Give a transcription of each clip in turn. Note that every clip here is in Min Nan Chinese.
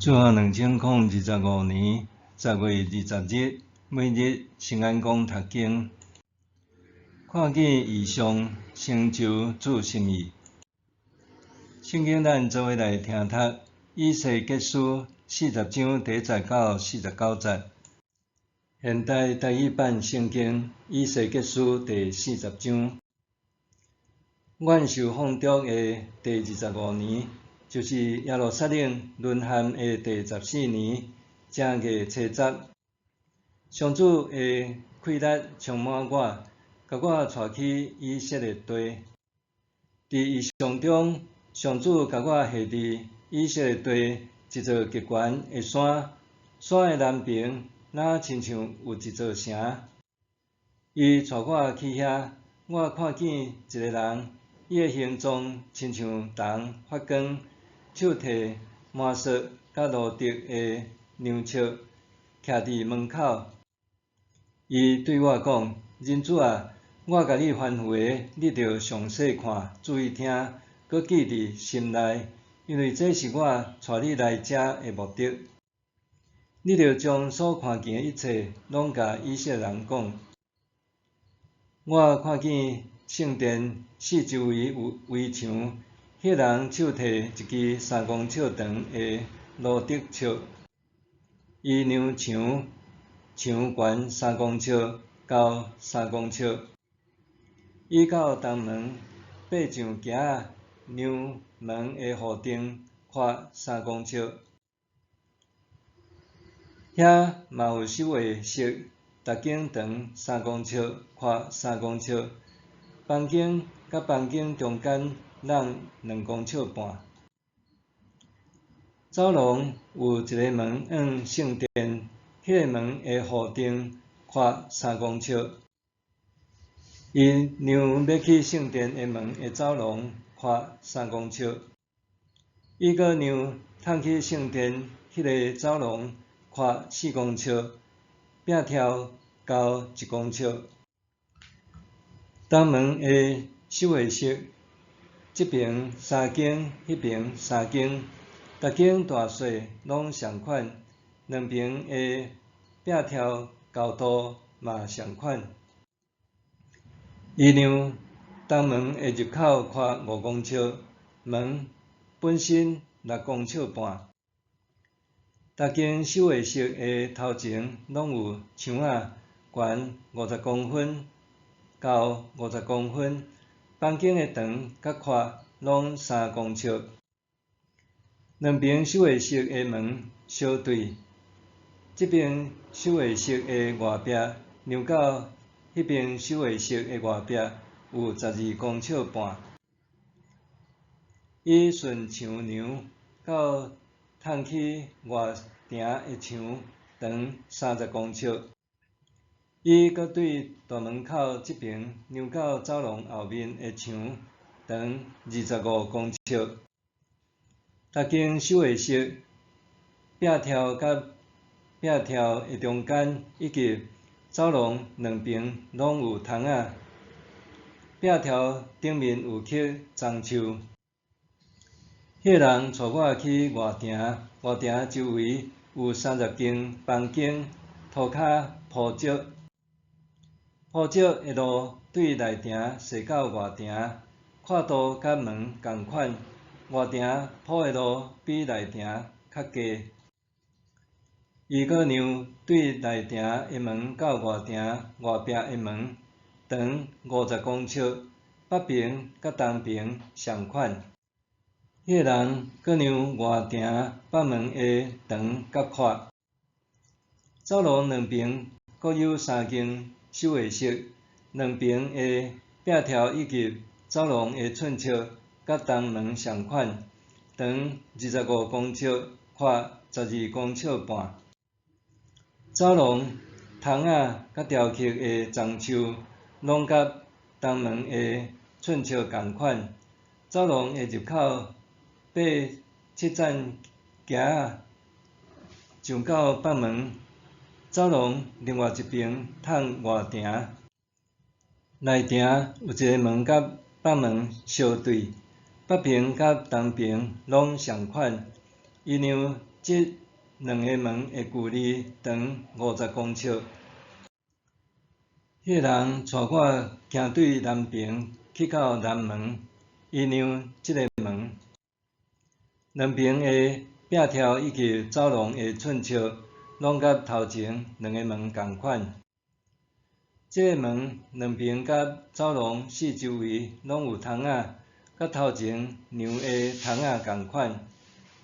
主後2025年10月20日，每日聖安公讀經，看見異象，成就主心意。聖經咱做伙來聽讀以西結書40章第1節到49節。現代台語版聖經以西結書第四十章。阮受放逐的第二十五年，就是耶路撒冷淪陷的第十四年，正月初十，上主的氣力充滿我，共我帶去以色列地。佇異象中，上主共我下佇以色列地一座極懸的山，山的南爿，若親像有一座城。伊帶我去遐，我看見一个人，伊的形狀親像銅發光。手提摩瑟佮羅得的量尺，徛佇門口。伊對我講：人子啊，我共你吩咐的，你著詳細看，注意聽，閣記佇心內，因為這是我帶你來遮的目的。你著將所看見的一切，攏共以色列人講。我看見聖殿四周圍有圍牆。彼人手提一支三公尺長的羅得尺，伊量牆，牆懸三公尺，高三公尺。伊到東門爬上墘仔，量門的弧頂寬三公尺。遐嘛有守衛室，逐間長三公尺，寬三公尺，房間佮房間中間櫳2公尺半。走廊有一个門往聖殿，彼个門的弧頂寬三公尺。伊量欲去聖殿的門的走廊寬三公尺。伊閣量通去聖殿彼个走廊寬四公尺，壁柱高一公尺。東門的守衛室，這爿三間，彼爿三間，逐間大細攏仝款，兩爿的壁柱高度嘛仝款。伊量東門的入口寬五公尺，門本身六公尺半。逐間守衛室的頭前攏有牆仔，懸50公分，高五十公分。房間的長佮寬攏三公尺。兩爿守衛室的門相對，這爿守衛室的外壁量到彼爿守衛室的外壁有12公尺半。伊順牆量到通去外埕的牆長30公尺。伊閣對大門口這爿量到走廊後面的牆長25公尺。逐間守衛室壁柱佮壁柱的中間以及走廊兩爿攏有窗仔，壁柱頂面有刻樟樹。彼人帶我去外埕，外埕周圍有30間房間，塗跤鋪石。鋪石的路對內埕踅到外埕，闊度佮門仝款。外埕鋪的路比內埕較低。伊閣量對內埕的門到外埕外壁的門長五十公尺，北爿佮東爿仝款。彼人閣量外埕北門的長佮闊。走廊兩爿閣有三間守衛室，兩爿的壁柱以及走廊的寸尺佮東門仝款，長25公尺，寬12公尺半。走廊窗仔佮雕刻的樟樹攏佮東門的寸尺仝款。走廊的入口爬七層墘仔上到北門。走廊另外一爿通外埕，內埕有一个門佮北門相對，北爿佮東爿攏仝款。伊量這兩个門的距離長50公尺。彼个人帶我行對南爿去到南門，伊量這个門，兩爿的壁柱以及走廊的寸尺，攏佮頭前兩个門仝款。這个門兩爿佮走廊四周圍攏有窗仔，佮頭前量的窗仔仝款。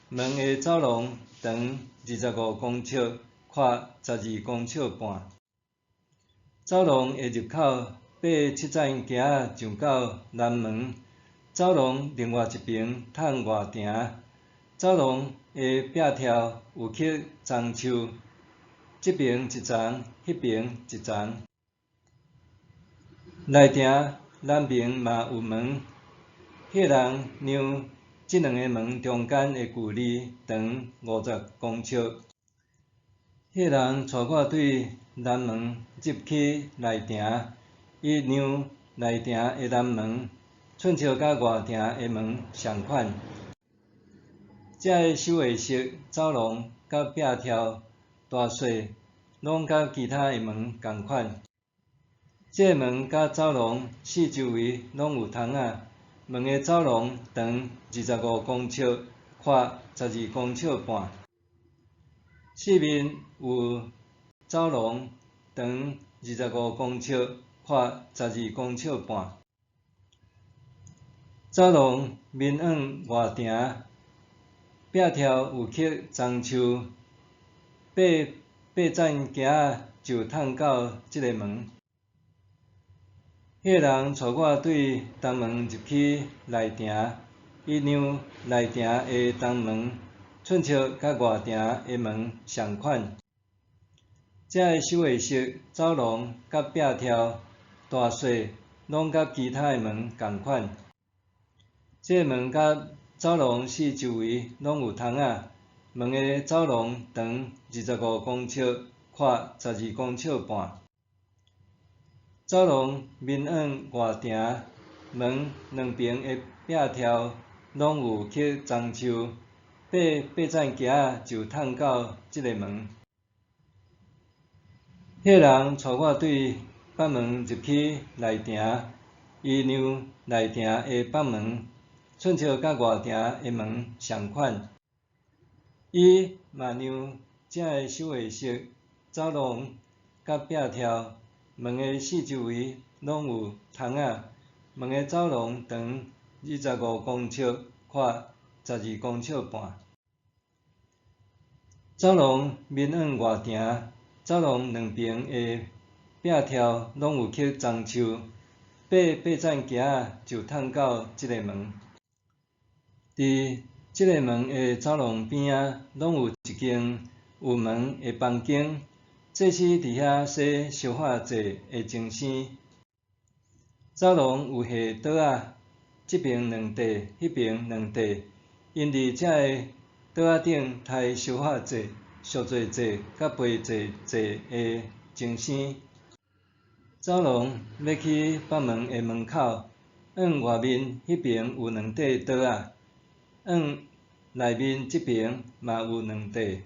門的走廊長25公尺，寬12公尺半。走廊的入口爬七層階仔上到南門，走廊另外一爿通外埕。走廊的壁柱有刻樟樹，這爿一層，彼爿一層。內埕南爿嘛有門，彼个人量這兩个門中間的距離長50公尺。彼个人帶我對南門入去內埕，伊量內埕的南門，寸尺佮外埕的門仝款。這个守衛室走廊佮壁柱大細攏佮其他的門仝款。這个門佮走廊四周圍攏有窗仔，門的走廊長25公尺，寬12公尺半。四面有走廊長25公尺，寬12公尺半。走廊面向外埕，壁柱有刻樟樹，爬八層階仔就通到這个門。彼个人帶我對東門入去內埕，伊量內埕的東門，寸尺佮外埕的門仝款。這个守衛室走廊佮壁柱大細攏佮其他的門仝款。這个門佮走廊四周圍攏有窗仔，門的走廊長25公尺，寬12公尺半。走廊面向外埕，門兩爿的壁柱攏有刻樟樹，爬八層階仔就通到這个門。彼个人帶我對北門入去內埕，伊量內埕的北門，寸尺佮外埕的門仝款。伊嘛量這个守衛室走廊佮壁柱，門的四周圍攏有窗仔，門的走廊長25公尺，寬12公尺半。走廊面向外埕，走廊兩爿的壁柱攏有刻樟樹，爬八層階仔就通到這个門。佇這个門的走廊邊仔，攏有一間有門的房間，祭司佇遐洗燒化祭的精牲。走廊有下桌仔，這爿兩塊，彼爿兩塊，𪜶佇這个桌仔頂刣燒化祭、贖罪祭佮燔祭祭的精牲。走廊欲去北門的門口，往外面彼爿有兩塊桌仔，往內面這爿嘛有兩塊。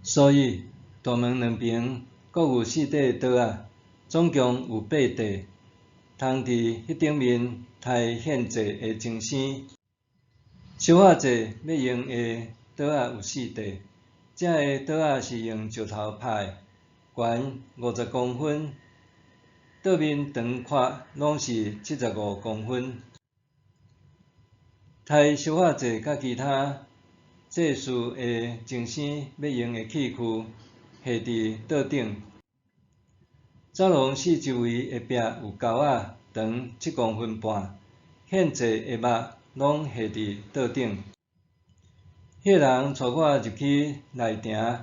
所以大門兩爿各有四塊桌仔，總共有八塊，通佇彼頂面刣獻祭的精牲。燒化祭欲用的桌仔有四塊，這个桌仔是用石頭拍的，懸50公分，桌面長寬攏是75公分。刣燒化祭佮其他祭祀的精牲欲用的器具，下佇桌頂。走廊四周圍的壁有鉤仔，長7公分半，獻祭的肉攏下佇桌頂。彼个人帶我入去內埕，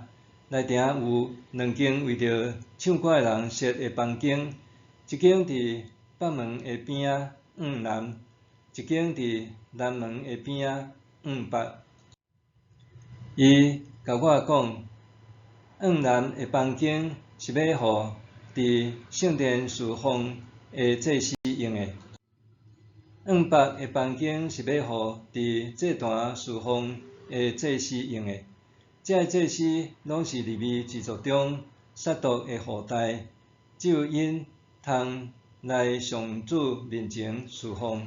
內埕有兩間為著唱歌的人設的房間，一間佇北門的邊仔往南，一間佇南門的邊仔往北。伊共我講，往南的房間是欲予佇聖殿事奉的祭司用的，往北的房間是欲予佇祭壇事奉的祭司用的。這个祭司攏是利未支族中撒督的後代，只有𪜶通來上主面前事奉。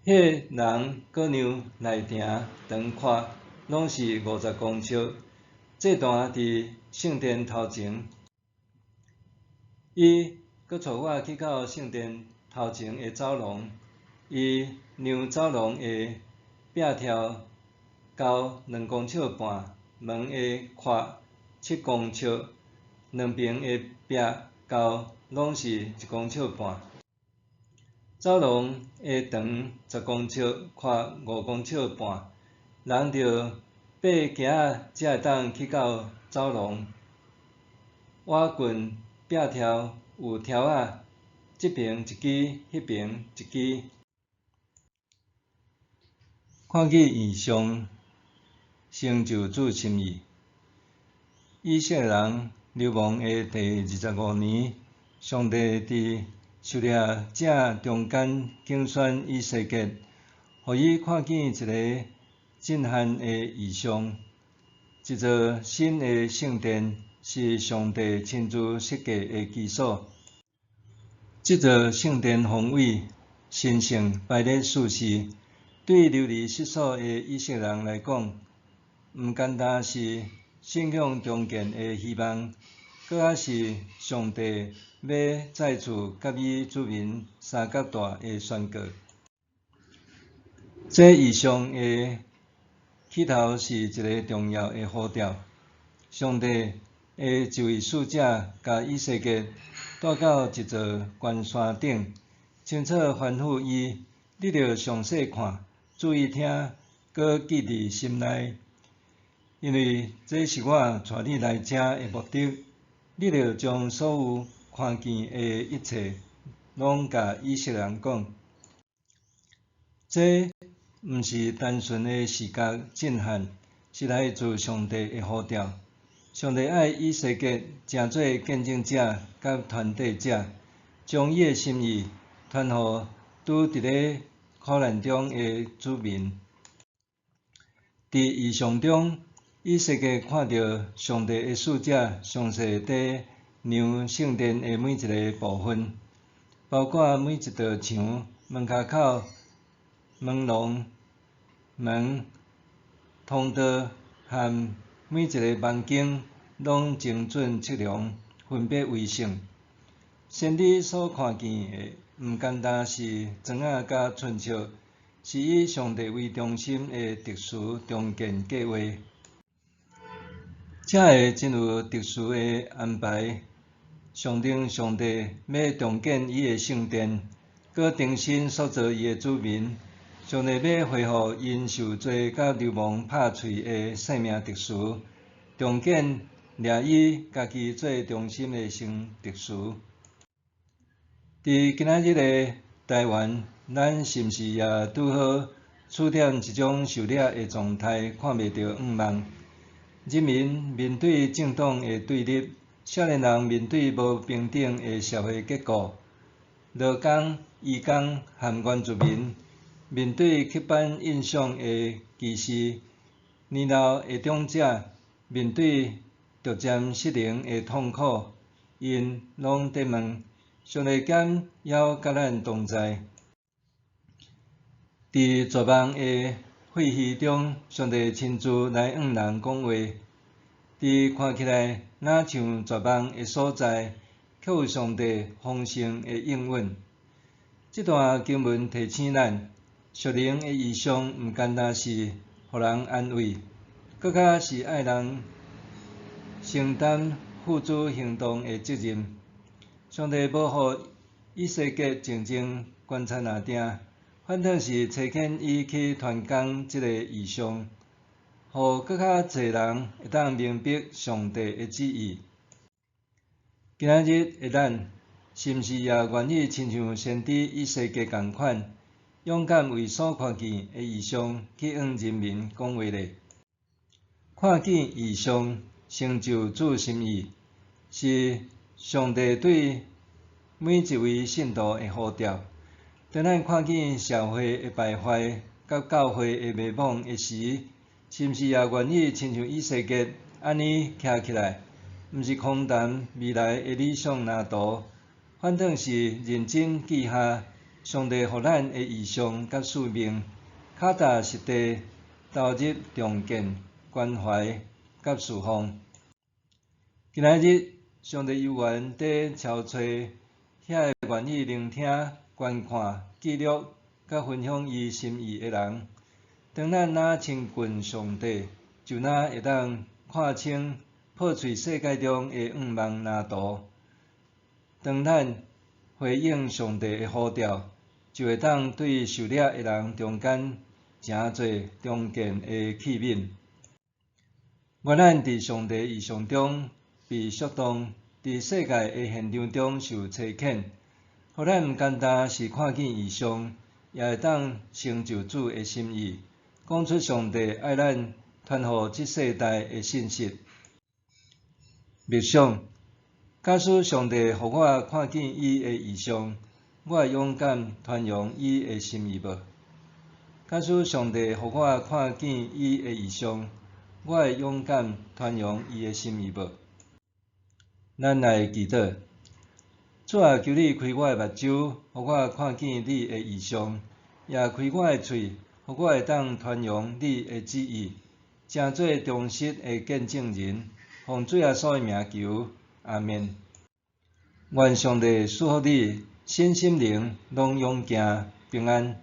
彼人閣量內埕長闊，攏是50公尺。祭壇佇聖殿頭前，伊閣帶我去到聖殿頭前的走廊，伊量走廊的壁柱高2公尺半，門的闊7公尺，兩爿的壁高攏是1公尺半。走廊的長10公尺，闊5公尺半，人著爬階仔才會當去到走廊。倚近壁柱有柱仔，這爿一支，彼爿一支。看見異象，成就主心意。以色列人流亡的第25年，上帝佇狩獵者中間揀選以西結，予伊看見一个震撼的異象。一座新的聖殿是上帝親自設計的居所。這座聖殿宏偉、神聖排列次序，對流離失所的以色列人來講，毋單單是信仰重建的希望，閣較是上帝欲再次佮伊子民相佮蹛的宣告。這異象的起頭是一个重要的呼召，上帝的一位使者共以西結帶到一座懸山頂，清楚吩咐伊：你著詳細看，注意聽，閣記佇心內，因為這是我帶你來遮的目的。你著將所有看見的一切，攏共以色列人講。這毋是單純的視覺震撼，是來自上帝的呼召。上帝愛以西結成做見證者佮傳遞者，將伊的心意傳予拄佇咧苦難中的子民。佇異象中，以西結看著上帝的使者詳細佇量聖殿的每一个部分，包括每一道牆、門跤口、門廊、門、通道和每一个房間，攏精準測量，分別為聖。先知所看見的，毋單單是磚仔佮寸尺，是以上帝為中心的特殊重建計畫。這个真有特殊的安排，象徵上帝欲重建伊的聖殿，閣重新塑造伊的子民。上帝欲恢復𪜶受罪佮流亡拍碎的生命秩序，重建掠以家己做中心的新秩序。佇今仔日的台灣，咱是毋是也拄好處佇這種受掠的狀態，看袂著向望？人民面對政黨的對立，少年人面對無平等的社會結構，勞工、移工和原住民面對刻板印象的歧視，年老的長者面對逐漸失能的痛苦，𪜶攏佇問：上帝敢猶佮咱同在？佇絕望的廢墟中，上帝親自來向人講話。佇看起來若像絕望的所在，卻有上帝豐盛的應允。這段經文提醒咱，屬靈的異象毋單單是予人安慰，閣較是愛人承擔付諸行動的責任。上帝無予以西結靜靜觀察若定，反倒是差遣伊去傳講這个異象，予閣較濟人會當明白上帝的旨意。今仔日的咱，是毋是也願意親像先知以西結仝款，勇敢為所看見的異象去向人民講話呢？看見異象，成就主心意，是上帝對每一位信徒的呼召。當咱看見社會的敗壞佮教會的迷惘的時，是毋是也願意親像以西結按呢徛起來，毋是空談未來的理想藍圖，反轉是認真記下上帝予咱的異象佮使命，腳踏實地投入重建、關懷佮侍奉。今仔日，上帝猶原佇敲揣遐个願意聆聽、觀看、記錄佮分享伊心意的人。當咱若親近上帝，就若會當看清破碎世界中的願望藍圖。當咱回應上帝的呼召，就會當對受掠的人中間成做重建的器皿。願咱佇上帝異象中被觸動，佇世界的現場中受差遣，予咱毋單單是看見異象，也會當成就主的心意，講出上帝愛咱傳予這世代的信息。默想，假使上帝予我看見伊的異象，我會勇敢傳揚伊的心意無？假使上帝予我看見伊的異象，我會勇敢傳揚伊的心意無？咱來祈禱。主啊，求你開我的目睭，予我看見你的異象；也開我的喙，予我會當傳揚你的旨意，成做忠實的見證人。奉主耶穌的名求，阿們。願上帝賜福你，身心靈攏勇健平安。